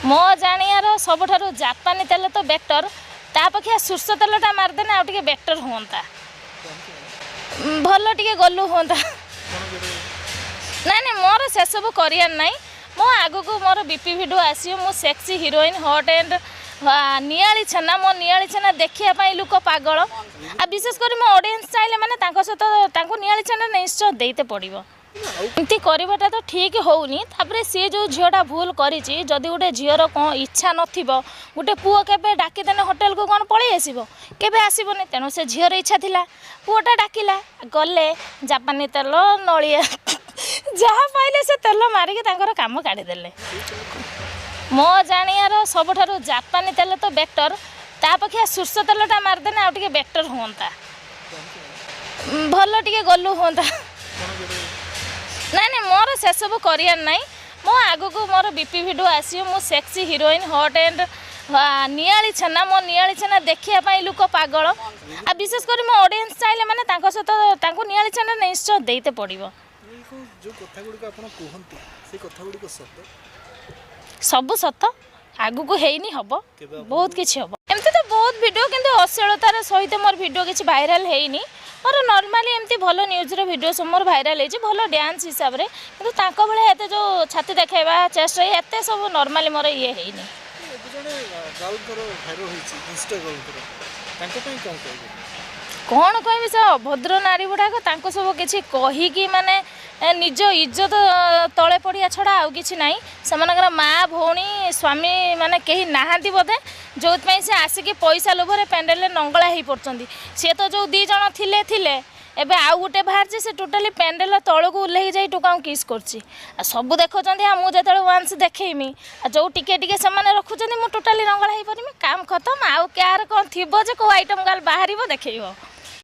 ମୋ ଜାଣିବାର ସବୁଠାରୁ ଜାପାନୀ ତେଲ ତ ବେଟର୍, ତା ଅପେକ୍ଷା ସୋରିଷ ତେଲଟା ମାରିଦେଲେ ଆଉ ଟିକେ ବେଟର୍ ହୁଅନ୍ତା, ଭଲ ଟିକେ ଗଲୁ ହୁଅନ୍ତା। ନାଇଁ ନାଇଁ, ମୋର ସେସବୁ କରିବାର ନାହିଁ। ମୋ ଆଗକୁ ମୋର ବିପି ଭିଡ଼ିଓ ଆସିବ। ମୁଁ ସେକ୍ସି ହିରୋଇନ୍, ହଟ୍ ଆଣ୍ଡ ନିଆଳି ଛେନା। ମୋ ନିଆଳି ଛେନା ଦେଖିବା ପାଇଁ ଲୋକ ପାଗଳ। ଆଉ ବିଶେଷ କରି ମୋ ଅଡ଼ିଏନ୍ସ ଚାହିଁଲେ ମାନେ ତାଙ୍କ ସହିତ ତାଙ୍କୁ ନିଆଳି ଛେନା ନିଶ୍ଚୟ ଦେଇତେ ପଡ଼ିବ। ଏମିତି କରିବାଟା ତ ଠିକ୍ ହେଉନି। ତାପରେ ସିଏ ଯେଉଁ ଝିଅଟା ଭୁଲ କରିଛି, ଯଦି ଗୋଟେ ଝିଅର କ'ଣ ଇଚ୍ଛା ନଥିବ, ଗୋଟେ ପୁଅ କେବେ ଡାକିଦେଲେ ହୋଟେଲକୁ କ'ଣ ପଳେଇ ଆସିବ? କେବେ ଆସିବନି। ତେଣୁ ସେ ଝିଅର ଇଚ୍ଛା ଥିଲା, ପୁଅଟା ଡାକିଲା, ଗଲେ, ଜାପାନୀ ତେଲ, ନଳିଆ ଯାହା ପାଇଲେ ସେ ତେଲ ମାରିକି ତାଙ୍କର କାମ କାଢ଼ିଦେଲେ। ମୋ ଜାଣିବାର ସବୁଠାରୁ ଜାପାନୀ ତେଲ ତ ବେଟର୍, ତା ଅପେକ୍ଷା ସୋରିଷ ତେଲଟା ମାରିଦେଲେ ଆଉ ଟିକେ ବେଟର୍ ହୁଅନ୍ତା, ଭଲ ଟିକେ ଗଲୁ ହୁଅନ୍ତା। ନାଇଁ ନାଇଁ, ମୋର ସେସବୁ କରିବାର ନାହିଁ। ମୋ ଆଗକୁ ମୋର ବିପି ଭିଡ଼ିଓ ଆସିବ। ମୁଁ ସେକ୍ସି ହିରୋଇନ୍, ହଟ୍ ଆଣ୍ଡ ନିଆଳି ଛେନା। ମୋ ନିଆଳି ଛେନା ଦେଖିବା ପାଇଁ ଲୋକ ପାଗଳ। ଆଉ ବିଶେଷ କରି ମୋ ଅଡ଼ିଏନ୍ସ ଚାହିଁଲେ ମାନେ ତାଙ୍କ ସହିତ ତାଙ୍କୁ ନିଆଳି ଛେନା ନିଶ୍ଚୟ ଦେଇତେ ପଡ଼ିବ। ଯେଉଁ କଥା ଗୁଡ଼ିକ ଆପଣ କୁହନ୍ତି, ସେଇ କଥା ଗୁଡ଼ିକ ସତ? ସବୁ ସତ। ଆଗକୁ ହେଇନି, ହବ। କେବେ? ବହୁତ କିଛି ହବ। ଏମିତି ତ ବହୁତ ଭିଡ଼ିଓ, କିନ୍ତୁ ଅଶ୍ଳୀଳତାର ସହିତ ମୋର ଭିଡ଼ିଓ କିଛି ଭାଇରାଲ ହେଇନି। ମୋର ନର୍ମାଲି ଏମିତି ଭଲ ନ୍ୟୁଜ୍ର ଭିଡ଼ିଓ ସବୁ ମୋର ଭାଇରାଲ ହେଇଛି, ଭଲ ଡ୍ୟାନ୍ସ ହିସାବରେ। କିନ୍ତୁ ତାଙ୍କ ଭଳିଆ ଏତେ ଯେଉଁ ଛାତି ଦେଖାଇବା, ଚେଷ୍ଟ, ଏତେ ସବୁ ନର୍ମାଲି ମୋର ଇଏ ହେଇନି। ଏବେ ଜଣେ ଗାର୍ଲଙ୍କର ଭାଇରାଲ ହେଇଛି, ଇନଷ୍ଟା ଗାର୍ଲଙ୍କର, ତାଙ୍କ ପାଇଁ କ'ଣ କହିବେ? କ'ଣ କହିବି? ସେ ଅଭଦ୍ର ନାରୀ ଗୁଡ଼ାକ, ତାଙ୍କୁ ସବୁ କିଛି କହିକି ମାନେ ନିଜ ଇଜ୍ଜତ ତଳେ ପଡ଼ିବା ଛଡ଼ା ଆଉ କିଛି ନାହିଁ। ସେମାନଙ୍କର ମା, ଭଉଣୀ, ସ୍ୱାମୀ ମାନେ କେହି ନାହାନ୍ତି ବୋଧେ, ଯେଉଁଥିପାଇଁ ସେ ଆସିକି ପଇସା ଲୋଭରେ ପ୍ୟାଣ୍ଡେଲରେ ନଙ୍ଗଳା ହେଇ ପଡ଼ୁଛନ୍ତି। ସିଏ ତ ଯେଉଁ 2 ଜଣ ଥିଲେ ଥିଲେ, ଏବେ ଆଉ ଗୋଟେ ବାହାରିଛି। ସେ ଟୋଟାଲି ପ୍ୟାଣ୍ଡେଲ ତଳକୁ ଓହ୍ଲେଇ ଯାଇ ଟୋକାଙ୍କୁ କିସ୍ କରୁଛି ଆଉ ସବୁ ଦେଖୁଛନ୍ତି। ଆଉ ମୁଁ ଯେତେବେଳେ ୱାନ୍ସ ଦେଖେଇମି, ଆଉ ଯେଉଁ ଟିକେ ଟିକେ ସେମାନେ ରଖୁଛନ୍ତି, ମୁଁ ଟୋଟାଲି ନଙ୍ଗଳା ହେଇପାରିମି। କାମ ଖତମ। ଆଉ କାହାର କ'ଣ ଥିବ ଯେ କେଉଁ ଆଇଟମ୍ ଗାର୍ଲ ବାହାରିବ ଦେଖେଇବ।